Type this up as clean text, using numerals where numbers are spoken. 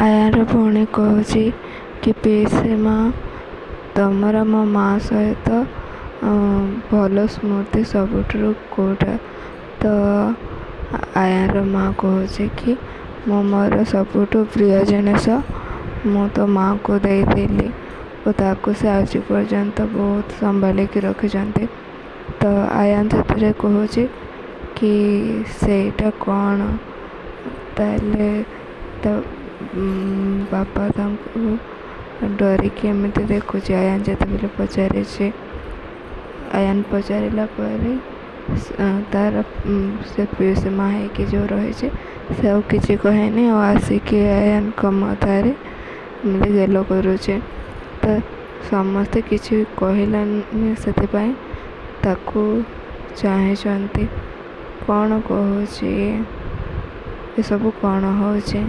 ଆୟାନର ଭଉଣୀ କହୁଛି କି ପିଇସୀ ମା, ତମର ମୋ ମା ସହିତ ଭଲ ସ୍ମୃତି ସବୁଠାରୁ କେଉଁଟା? ତ ଆୟାନର ମା କହୁଛି କି ମୁଁ ମୋର ସବୁଠୁ ପ୍ରିୟ ଜିନିଷ ମୁଁ ତୋ ମାଆକୁ ଦେଇଥିଲି ଓ ତାକୁ ସେ ଆଜି ପର୍ଯ୍ୟନ୍ତ ବହୁତ ସମ୍ଭାଳିକି ରଖିଛନ୍ତି। ତ ଆୟାନ ସେଥିରେ କହୁଛି କି ସେଇଟା କ'ଣ? ତାହେଲେ ତ ବାପା ତାଙ୍କୁ ଡରିକି ଏମିତି ଦେଖୁଛି। ଆୟାନ ଯେତେବେଳେ ପଚାରିଛି, ଆୟାନ ପଚାରିଲା ପରେ ତାର ସେ ପିଉସୀ ମା ହେଇକି ଯେଉଁ ରହିଛି, ସେ ଆଉ କିଛି କହେନି ଆଉ ଆସିକି ଆୟାନଙ୍କ ମଥାରେ ଏମିତି ଗେଲ କରୁଛି। ତ ସମସ୍ତେ କିଛି କହିଲାନି, ସେଥିପାଇଁ ତାକୁ ଚାହିଁଛନ୍ତି, କ'ଣ କହୁଛି, ଏସବୁ କ'ଣ ହେଉଛି?